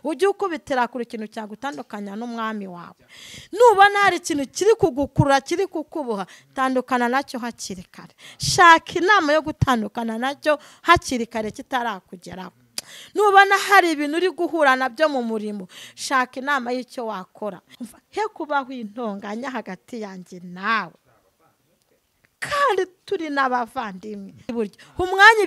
Ujye ukubitira kuri ikintu cyagutandukanya n'umwami wawe. Nubona hari ikintu kiri kugukurura kiri kukuboha, tandukana nacyo hakiri kare. Shaka inama yo gutandukana nacyo hakiri kare kitarakugeraho. Nubona hari ibintu uri guhura nabyo mu murimo, shaka inama y'icyo wakora. He kubaho intonganya hagati yanjye nawe, kandi turi n'abavandimwe. Buryo umwanya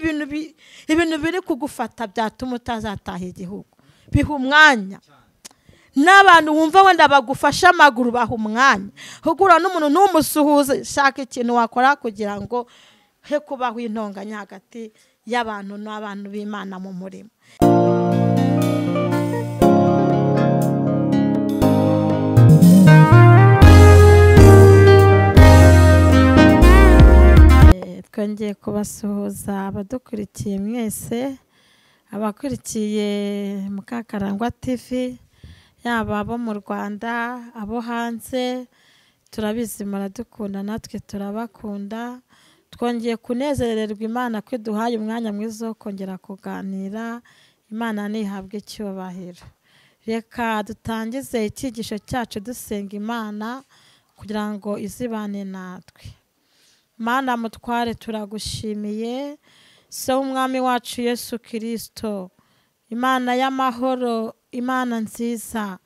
ibintu biri kugufata byatuma utazataha igihugu, biha umwanya. N'abantu wumva wenda bagufasha amaguru, baha umwanya. Hugura n'umuntu ntumusuhuze, shaka ikintu wakora kugira ngo he kubaho intonganya hagati y'abantu n'abantu b'Imana mu murimo. Twongeye kubasuhuza abadukurikiye mwese, abakurikiye Mukakarangwa TV, yaba abo mu Rwanda, abo hanze, turabizi muradukunda natwe turabakunda. Twongeye kunezererwa Imana ko iduhaye umwanya mwiza wo kongera kuganira. Imana ntihabwe icyubahiro. Reka dutangize icyigisho cyacu dusenga Imana kugira ngo izibane natwe. Mana mutware, turagushimiye se w'umwami wacu Yesu Kristo, Imana y'amahoro, Imana nziza,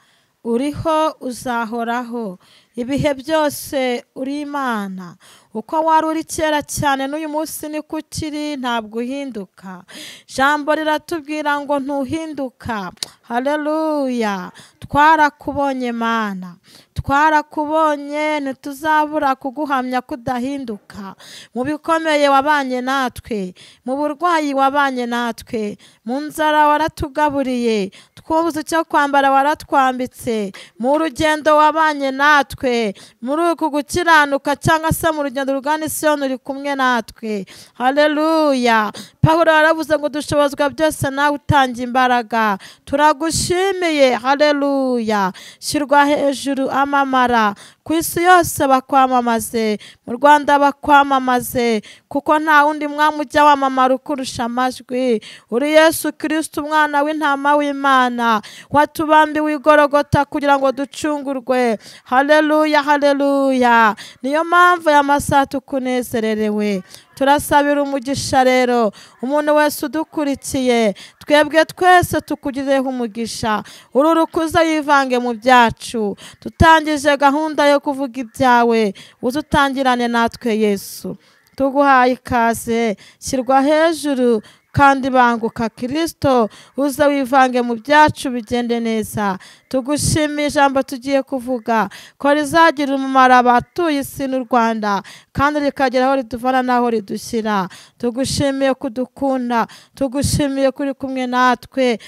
uriho uzahoraho ibihe byose, uri Imana. Uko wari uri kera cyane n'uyu munsi niko ukiri, ntabwo uhinduka. Jambo riratubwira ngo ntuhinduka. Haleluya. Twarakubonye Mana, twarakubonye, ntituzabura kuguhamya kudahinduka. Mu bikomeye wabanye natwe, mu burwayi wabanye natwe, mu nzara waratugaburiye, twabuze icyo kwambara waratwambitse, mu rugendo wabanye natwe, muri uku gukiranuka cyangwa se mu rugendo rugana Isiyoni uri kumwe natwe. Haleluya. Pawulo yaravuze ngo dushobozwa byose nawe utanga imbaraga. Turagushimiye. Haleluya. Shyirwa hejuru, amamara ku isi yose bakwamamaze, mu Rwanda bakwamamaze, kuko nta wundi mwami ujya wamamara ukurusha amajwi. Uri Yesu Kristo, umwana w'intama w'Imana, watubambiwe igorogota kugira ngo ducungurwe. Haleluya, haleluya. Niyo mpamvu ya masaha tukunezererewe. Turasabira umugisha rero umuntu wese udukurikiye, twebwe twese tukugireho umugisha. Uru rukuza yivange mu byacu. Tutangije gahunda yo kuvuga ibyawe, uze utangirane natwe Yesu. Tuguhaye ikaze, shyirwa hejuru kandi banguka Kristo, uze wivange mu byacu bigende neza. Tugushimiye ijambo tugiye kuvuga ko rizagira umumaro abatuye isi n'u Rwanda, kandi rikagera aho riduvana n'aho ridushyira. Tugushimiye kudukunda, tugushimiye kuri kumwe natwe.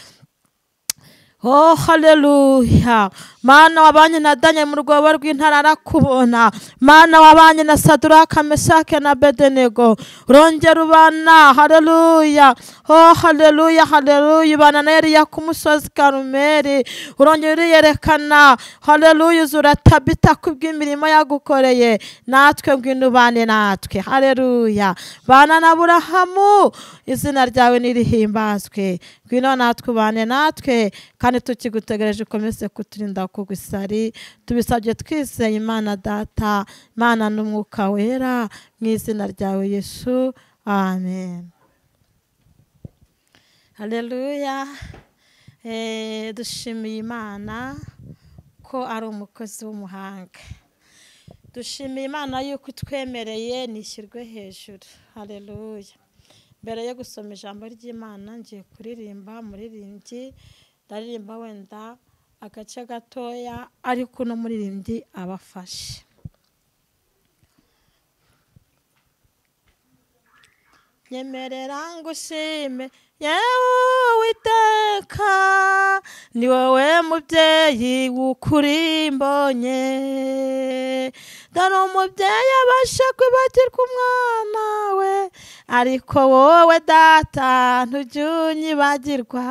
Oh haleluya. Mana wabanye na Daniel mu rwobo rw'intara arakubona. Mana wabanye na Sadraka, Meshake na Abedenego, urongera ubana. Haleluya. Oh haleluya, haleluya. Ubana na Eliya ku musozi Karumeli, urongera uriyerekana. Haleluya. Uzura Tabita kubw'imirimo yagukoreye, natwe ngwino ubane natwe. Haleluya. Bana na Aburahamu, izina ryawe nirihimbazwe. Ngwino natwe ubane natwe, kandi tukigutegereje ukomeze kuturinda kugusari. Tubisabye twizeye Imana Data, Imana n'Umwuka Wera, mu izina ryawe Yesu, amen. Haleluya. Dushimiye Imana ko ari umukozi w'umuhanga. Dushimiye Imana yuko itwemereye nishyirwe hejuru. Haleluya. Mbere yo gusoma ijambo ry'Imana ngiye kuririmba muririmbyi, ndaririmba wenda agace gatoya, ariko no muririmbyi abafashe. Nyemerera ngushime yewe Uwiteka, ni wowe mubyeyi w'ukuri mbonye. Dore umubyeyi abasha kwibagirwa umwana we, ariko wowe Data ntujya unyibagirwa.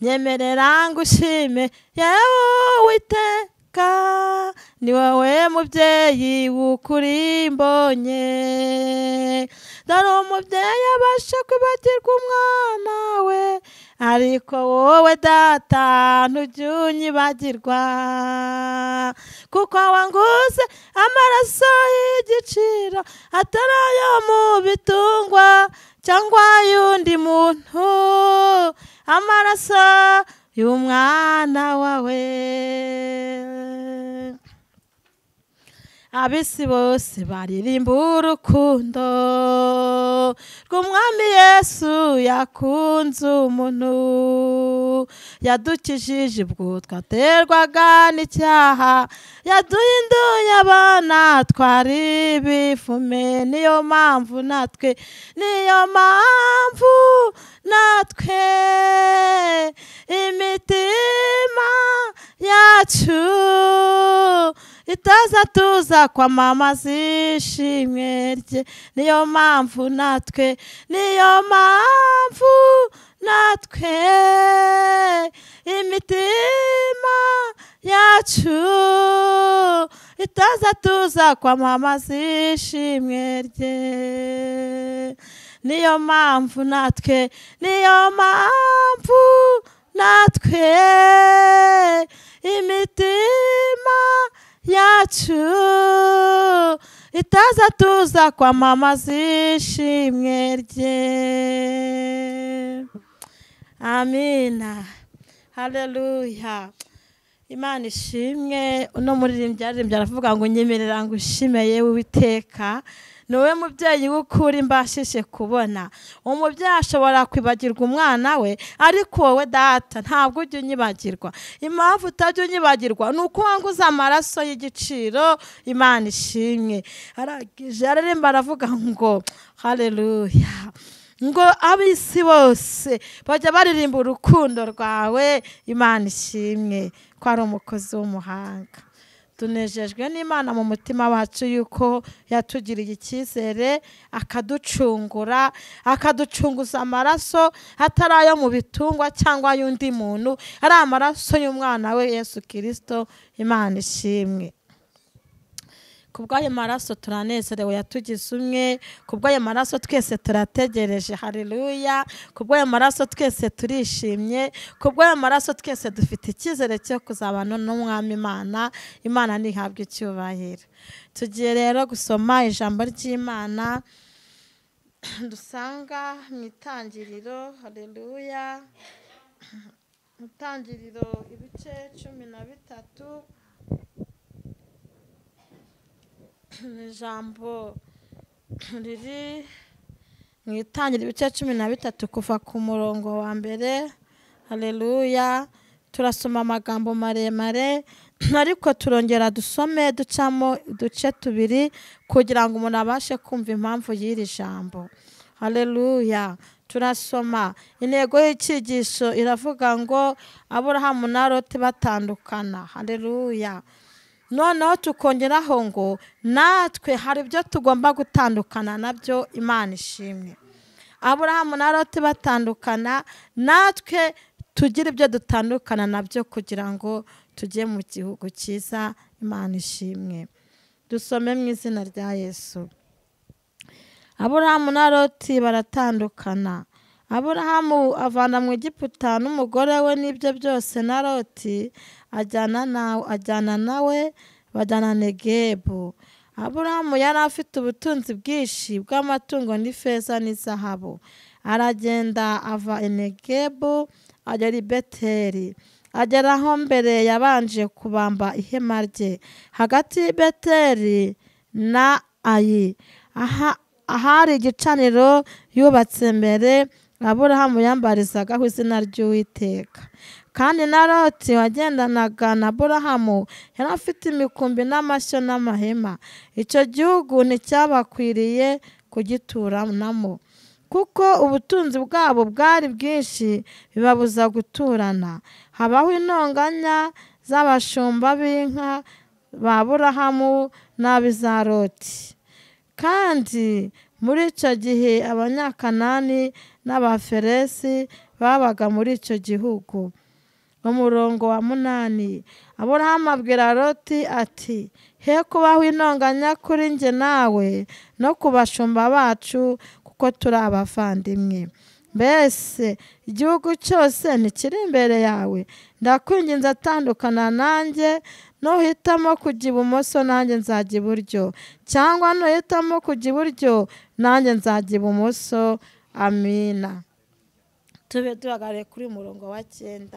Nyemerera ngushime yewe Uwiteka, ni wowe mubyeyi w'ukuri mbonye. Dore umubyeyi abasha kwibagirwa umwana we, Ariko wowe data ntujya unyibagirwa, kuko wanguze amaraso y'igiciro atari ayo mu bitungwa cyangwa y'undi muntu, amaraso y'umwana wawe. Ab'isi bose baririmba urukundo rw'Umwami Yesu yakunze umuntu, yadukijije ubwo twaterwaga n'icyaha, yaduhinduye abana twari ibifume. Niyo mpamvu natwe, niyo mpamvu natwe imitima yacu itaza tuza kwamamaza ishimwe rye. Niyo mpamvu natwe, niyo mpamvu natwe imitima yacu itaza tuza kwamamaza ishimwe rye. Niyo mpamvu natwe, niyo mpamvu natwe imitima yacu itaza tuza kwamamaza ishimwe rye. Amina, haleluya. Imana ishimwe. Uno muririmbyi aririmbye aravuga ngo nyemerera ngo ushime yewe Uwiteka, niwe mubyeyi w'ukuri mbashishe kubona. Umubyeyi ashobora kwibagirwa umwana we, ariko wowe data ntabwo ujya unyibagirwa. Impamvu utajya unyibagirwa ni uko wanguze amaraso y'igiciro. Imana ishimwe. Arangije aririmba aravuga ngo haleluya, ngo ab'isi bose bajya baririmba urukundo rwawe. Imana ishimwe ko ari umukozi w'umuhanga. Tunejejwe n'Imana mu mutima wacu yuko yatugiriye icyizere, akaducungura, akaducunguza amaraso atari ayo mu bitungwa cyangwa y'undi muntu, ari amaraso y'umwana we Yesu Kristo. Imana ishimwe. Kubw'ayo maraso turanezerewe, yatugize umwe. Kubw'ayo maraso twese turategereje, haleluya. Kubw'ayo maraso twese turishimye. Kubw'ayo maraso twese dufite icyizere cyo kuzabana n'Umwami Imana. Imana ntihabwe icyubahiro. Tugiye rero gusoma ijambo ry'Imana dusanga mu itangiriro, haleluya. Mu itangiriro ibice 13. Ijambo riri mu itangiriro ibice 13 kuva ku murongo wa mbere, haleluya. Turasoma amagambo maremare, ariko turongera dusome ducamo uduce tubiri kugira ngo umuntu abashe kumva impamvu y'iri jambo, haleluya. Turasoma intego y'icyigisho iravuga ngo Aburahamu na Loti batandukana, haleluya. Noneho tukongeraho ngo natwe hari ibyo tugomba gutandukana nabyo. Imana ishimwe. Aburahamu na Loti batandukana, natwe tugira ibyo dutandukana nabyo kugira ngo tujye mu gihugu cyiza. Imana ishimwe. Dusome mu izina rya Yesu. Aburahamu na Loti baratandukana. Aburahamu avana mu Egiputa n'umugore we n'ibyo byose, na Loti ajyana nawe bajyana Negebu. Aburahamu yari afite ubutunzi bwinshi bw'amatungo n'ifeza n'izahabu. Aragenda ava i Negebu agera i Beteli, agera aho mbere yabanje kubamba ihema rye, hagati y'i Beteli na Ayi, ahari igicaniro yubatse mbere Aburahamu yambarizagaho izina ry'Uwiteka. Kandi na Loti wagendanaga na Aburahamu yari afite imikumbi n'amashyo n'amahema. Icyo gihugu nticyabakwiriye kugituranamo, kuko ubutunzi bwabo bwari bwinshi bibabuza guturana. Habaho intonganya z'abashumba b'inka ba Aburahamu n'ab'iza Loti. Kandi muri icyo gihe Abanyakanani n'Abaferesi babaga muri icyo gihugu. Umurongo wa 8, Aburahamu abwira Loti ati he kubaho intonganya kuri njye nawe no ku bashumba bacu, kuko turi abavandimwe. Mbese igihugu cyose ntikiri imbere yawe? Ndakwinginze atandukana nanjye, nuhitamo kujya ibumoso nanjye nzajya iburyo, cyangwa nuhitamo kujya iburyo nanjye nzajya ibumoso. Amina. Tube duhagarare kuri murongo wa 9.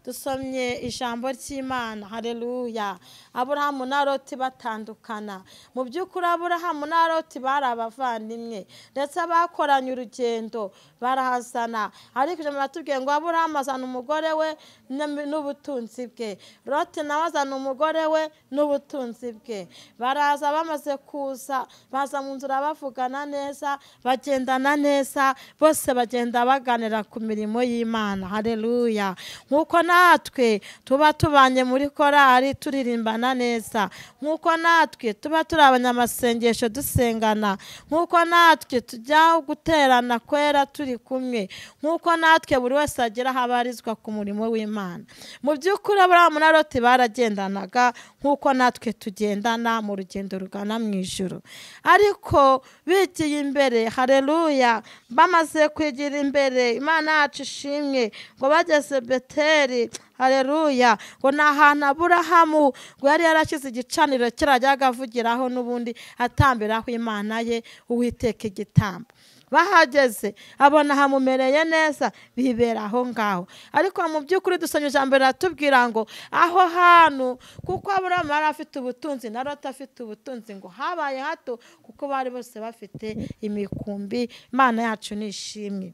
Dusomye ijambo ry'Imana. Haleluya. Aburahamu na Loti batandukana. Mu by'ukuri Aburahamu na Loti bari abavandimwe, ndetse bakoranye urugendo barahazana. Ariko ijambo batubwiye ngo Aburahamu azana umugore we n'ubutunzi bwe, Loti nawe azana umugore we n'ubutunzi bwe. Baraza, bamaze kuza baza mu nzira bavugana neza, bagendana neza, bose bagenda baganira ku mirimo y'Imana. Haleluya. Nkuko natwe tuba tubanye muri korari turirimbana neza, nkuko natwe tuba turi abanyamasengesho dusengana, nkuko natwe tujya guterana kwera turi kumwe, nkuko natwe buri wese agira aho abarizwa ku murimo w'Imana. Mu by'ukuri Aburahamu na Loti baragendanaga nkuko natwe tugendana mu rugendo rugana mu ijuru. Ariko bigiye imbere, haleluya, bamaze kwigira imbere, Imana yacu ishimwe, ngo bageze Beteli. Haleluya. Ngo ni ahantu Aburahamu ngo yari yarashyize igicaniro kirajyaga avugiraho n'ubundi atambiraho Imana ye Uwiteka igitambo. Bahageze abona hamumereye neza, bibera aho ngaho. Ariko mu by'ukuri dusomye ijambo riratubwira ngo aho hantu, kuko Aburahamu yari afite ubutunzi na Loti afite ubutunzi, ngo habaye hato kuko bari bose bafite imikumbi. Imana yacu nishimwe.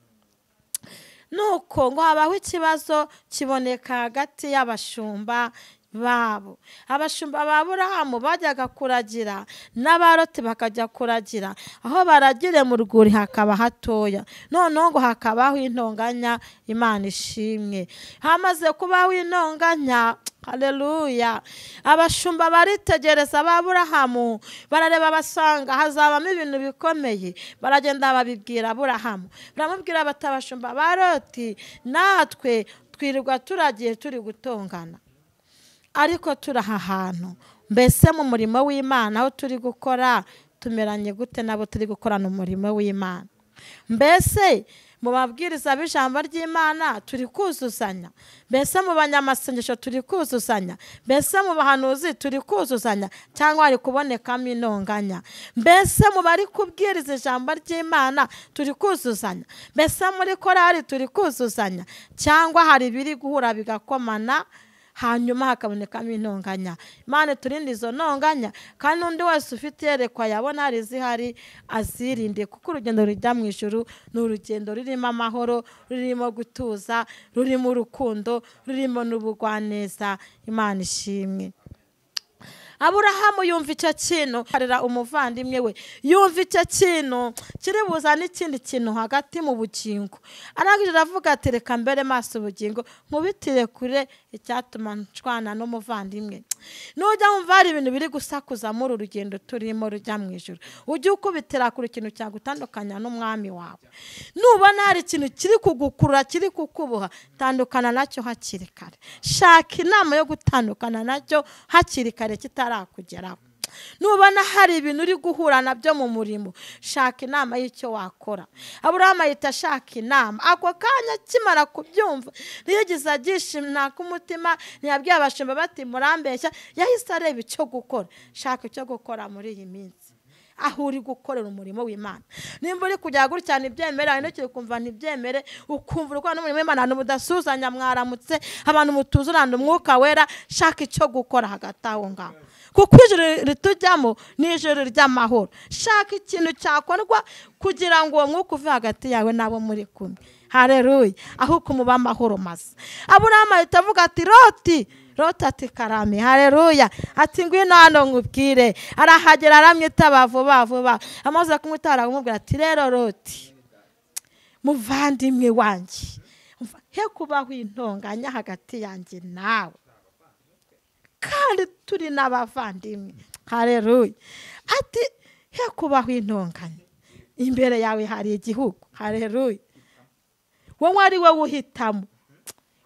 Nuko ngo habaho ikibazo kiboneka hagati y'abashumba babo. Abashumba ba Aburahamu bajyaga kuragira n'abaroti bakajya kuragira, aho baragire mu rwuri hakaba hatoya, noneho ngo hakabaho intonganya. Imana ishimwe. Hamaze kubaho intonganya, haleluya, abashumba baritegereza ba Aburahamu, barareba basanga hazabamo ibintu bikomeye. Baragenda babibwira Aburahamu, baramubwira bati abashumba ba Loti natwe twirirwa turagiye turi gutongana, ariko turaha hantu. Mbese mu murimo w'Imana aho turi gukora tumeranye gute nabo turi gukorana umurimo w'Imana? Mbese mu babwiriza b'ijambo ry'Imana turi kuzuzanya? Mbese mu banyamasengesho turi kuzuzanya? Mbese mu bahanuzi turi kuzuzanya, cyangwa hari kubonekamo intonganya? Mbese mu bari kubwiriza ijambo ry'Imana turi kuzuzanya? Mbese muri korari turi kuzuzanya, cyangwa hari biri guhura bigakomana hanyuma hakabonekamo intonganya? Imana turinde izo ntonganya, kandi undi wese ufite yerekwa yabona hari zihari azirinde, kuko urugendo rujya mu ijuru ni urugendo rurimo amahoro, rurimo gutuza, rurimo urukundo, rurimo n'ubugwaneza. Imana ishimwe. Aburahamu yumva icyo kintu, arera umuvandimwe we, yumva icyo kintu kiri buzane ikindi kintu hagati mu bugingo. Arangije aravuga ati reka mbere maso ubugingo nkubitire kure icyatuma ncwana n'umuvandimwe. Nujya wumva hari ibintu biri gusakuza muri uru rugendo turimo rujya mu ijuru, ujye ukubitira kure ikintu cyagutandukanya n'umwami wawe. Nubona hari ikintu kiri kugukurura, kiri kukuboha, tandukana nacyo hakiri kare. Shaka inama yo gutandukana nacyo hakiri kare kitarakugeraho. Nubona hari ibintu uri guhura nabyo mu murimo, shaka inama y'icyo wakora. Aburahamu ahita ashaka inama. Ako kanya akimara kubyumva, ntiyigeze agishimna k'umutima, ntiyabwiye abashumba bati murambeshya, yahise areba icyo gukora. Shaka icyo gukora muri iyi minsi aho uri gukorera umurimo w'Imana. Nimba uri kujya gutya ntibyemere, aho kumva ntibyemere, ukumva urukora n'umurimo w'Imana, abantu mudasuzanya mwaramutse, abantu mutuzurana umwuka wera, shaka icyo gukora hagati aho ngaho, kuko ijuru ritujyamo ni ijuru ry'amahoro. Shaka ikintu cyakorwa kugira ngo uwo mwuka uve hagati yawe n'abo muri kumwe. Haleluya. Aho kumuba amahoro maze. Aburahamu ahita avuga ati Loti, Loti ati karame. Haleluya. Ati ngwino hano nkubwire. Arahagera aramwitaba vuba vuba. Amaze kumwitaba aramubwira ati rero Loti, muvandimwe wanjye, he kubaho intonganya hagati yanjye nawe, kandi turi n'abavandimwe. Haleluya. Ati he kubaho intonganya, imbere yawe hari igihugu. Haleluya. Wowe ari wowe uhitamo,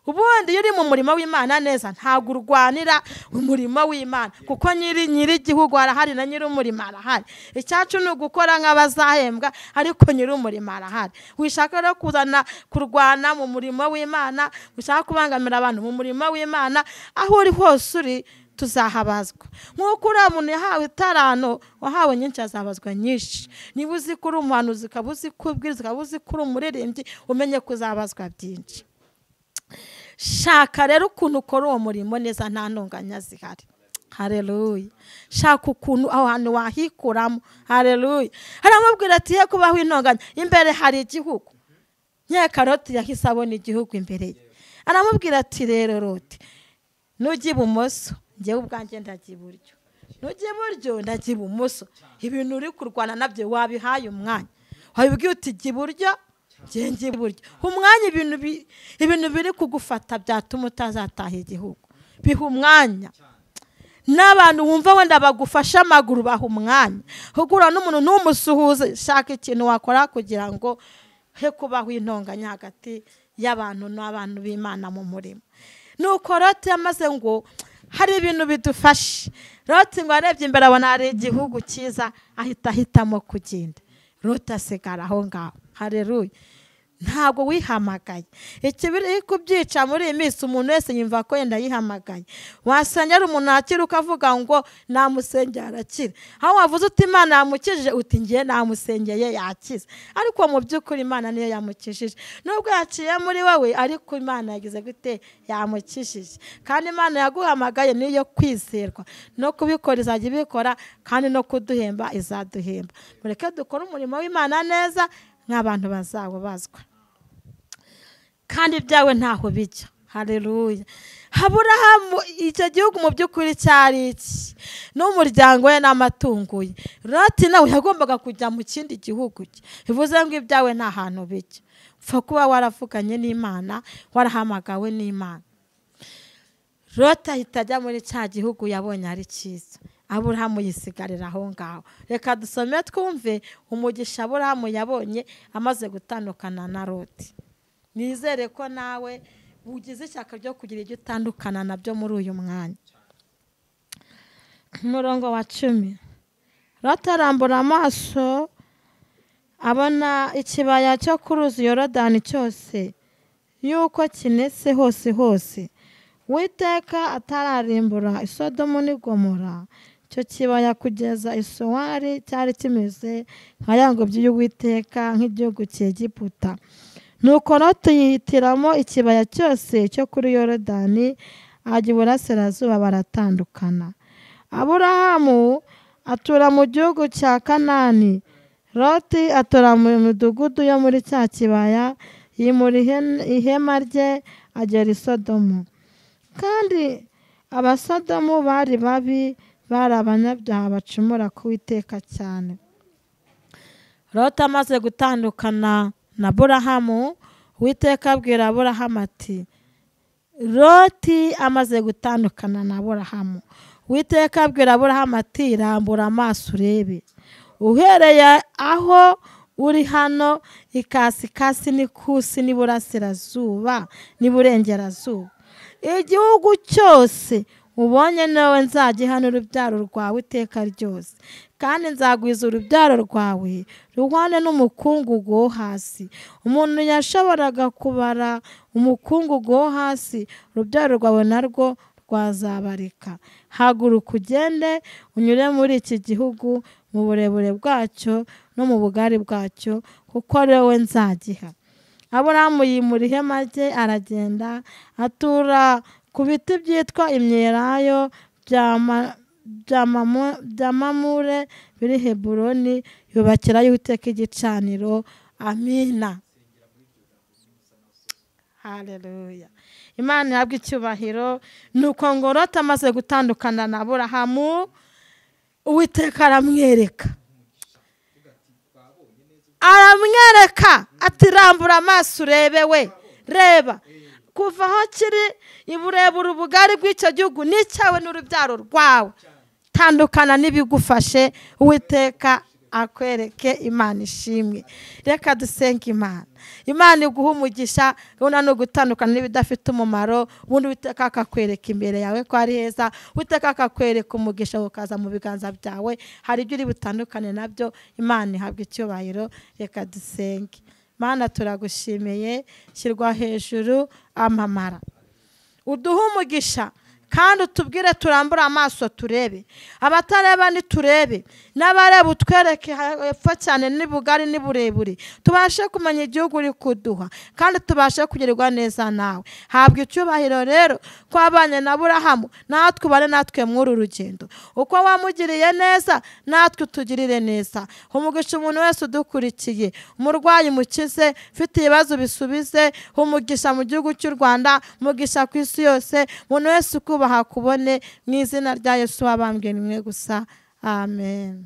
Ubundi iyo uri mu murimo w'Imana neza ntabwo urwanira umurimo w'Imana, kuko nyiri igihugu arahari na nyiri umurimo arahari. Icyacu ni ugukora nk'abazahembwa, ariko nyiri umurimo arahari. Wishaka rero kuzana kurwana mu murimo w'Imana, wishaka kubangamira abantu mu murimo w'Imana, aho uri hose uri tuzahabazwa. Nk'uko uriya muntu yahawe itarano, wahawe nyinshi azabazwa nyinshi. Niba uzi ko uri umuhanuzi, ukaba uzi ko ubwiriza, ukaba uzi ko uri umuririmbyi, umenye ko uzabazwa byinshi. Shaka rero ukuntu ukora uwo murimo neza nta ntonganya zihari. Haleluya. Shaka ukuntu aho hantu wahikuramo. Haleluya. Haramubwira ati ye kubaho intonganya, imbere hari igihugu. Nkeka Loti yahise abona igihugu imbere ye. Aramubwira ati rero Loti, nujya ibumoso njyewe ubwanjye ndajya iburyo, nujya iburyo ndajya ibumoso. Ibintu uri kurwana nabyo wabihaye umwanya, wabibwiye uti jya iburyo njye iburyo. Umwanya ibintu biri kugufata byatuma utazataha igihugu, biha umwanya. N'abantu wumva wenda bagufasha amaguru baha umwanya. Hugura n'umuntu ntumusuhuze, shaka ikintu wakora kugira ngo he kubaho intonganya hagati y'abantu n'abantu b'Imana mu murimo. Nuko Loti yamaze ngo hari ibintu bidufashe. Loti ngo arebye imbere abona hari igihugu cyiza, ahita ahitamo kugenda. Loti asigara aho ngaho. Haleluya. Ntabwo wihamagaye. Ikibiri kubyica muri iyi minsi umuntu wese yumva ko yenda yihamagaye. Wasengera umuntu akira ukavuga ngo namusengera arakira. Aho wavuze uti Imana yamukijije, uti ngiye namusengeye yakize. Ariko mu by'ukuri Imana niyo yamukijije. Nubwo yaciye muri wowe, ariko Imana yagize gute? Yamukijije. Kandi Imana yaguhamagaye niyo kwizerwa. No kubikora izajya ibikora, kandi no kuduhemba izaduhemba. Mureke dukore umurimo w'Imana neza nk'abantu bazawubazwa. Kandi ibyawe ntaho bijya. Haleluya. Aburahamu icyo gihugu mu by'ukuri cyari iki? N'umuryango we n'amatungo ye. Loti nawe yagombaga kujya mu kindi gihugu cye. Bivuze ngo ibyawe nta hantu bijya. Upfa kuba waravuganye n'Imana, warahamagawe n'Imana. Loti ahita ajya muri cya gihugu yabonye ari cyiza. Aburahamu yisigarira aho ngaho. Reka dusome twumve umugisha Aburahamu yabonye amaze gutandukana na Loti. Nizere ko nawe ugize ishyaka ryo kugira ibyo utandukana nabyo muri uyu mwanya. Umurongo wa 10. Loti arambura amaso abona ikibaya cyo ku ruzi Yorodani cyose, yuko kinese hose hose. Uwiteka atararimbura Isodomu n'i Gomora, icyo kibaya kugeza i Sowari cyari kimeze nka ya ngobyi y'Uwiteka, nk'igihugu cy'Egiputa. Nuko Loti yihitiramo ikibaya cyose cyo kuri Yorodani ajya iburasirazuba, baratandukana. Aburahamu atura mu gihugu cya Kanani, Loti atura mu midugudu yo muri cya kibaya, yimura ihema rye agera i Sodomu. Kandi Abasodomu bari babi, bari abanyabyaha bacumura ku Uwiteka cyane. Loti amaze gutandukana na Aburahamu, Uwiteka abwira Aburahamu ati, Loti amaze gutandukana na Aburahamu, Uwiteka abwira Aburahamu ati, rambura amaso urebe, uhereye aho uri hano ikasikasi n'ikusi n'iburasirazuba n'iburengerazuba, igihugu cyose ubonye nawe nzagihana urubyaro rwawe iteka ryose, kandi nzagwiza urubyaro rwawe ruhwane n'umukungugu wo hasi. Umuntu yashoboraga kubara umukungugu wo hasi, urubyaro rwawe narwo rwazabarika. Haguruka ugende unyure muri iki gihugu mu burebure bwacyo no mu bugari bwacyo, kuko ari wowe nzagiha. Aburahamu yimura ihema rye aragenda, atura ku biti byitwa imyelayo bya Mamure biri Heburoni, yubakirayo Uwiteka igicaniro. Amina. Haleluya. Imana ihabwe icyubahiro. Nuko ngo Loti amaze gutandukana na Aburahamu, Uwiteka aramwereka, aramwereka ati rambura amaso urebe we, reba kuva aho kiri iburebure ubugari bw'icyo gihugu n'icyawe n'urubyaro rwawe. Tandukana n'ibigufashe, Uwiteka akwereke. Imana ishimwe. Reka dusenge Imana. Imana iguha umugisha. Gahunda ni ugutandukana n'ibidafite umumaro, ubundi Uwiteka akakwereka imbere yawe ko ari heza, Uwiteka akakwereka umugisha ukaza mu biganza byawe. Hari ibyo uri butandukane nabyo. Imana ihabwa icyubahiro. Reka dusenge. Mana turagushimiye, shyirwa hejuru, amamara, uduhe umugisha kandi utubwire turambure amaso turebe, abatareba niturebe, n'abareba utwereke hepfo cyane n'ibugari n'uburebure, tubashe kumenya igihugu uri kuduha kandi tubashe kugirirwa neza nawe. Habwa icyubahiro rero ko abanye na Aburahamu, natwe ubane natwe muri uru rugendo. Uko wamugiriye neza natwe utugirire neza. Umugisha umuntu wese udukurikiye, umurwayi mukize, ufite ibibazo bisubize, umugisha mu gihugu cy'u Rwanda, umugisha ku isi yose, umuntu wese ukubaha kubone mu izina rya Yesu wabambwe nimwe gusa. Amen.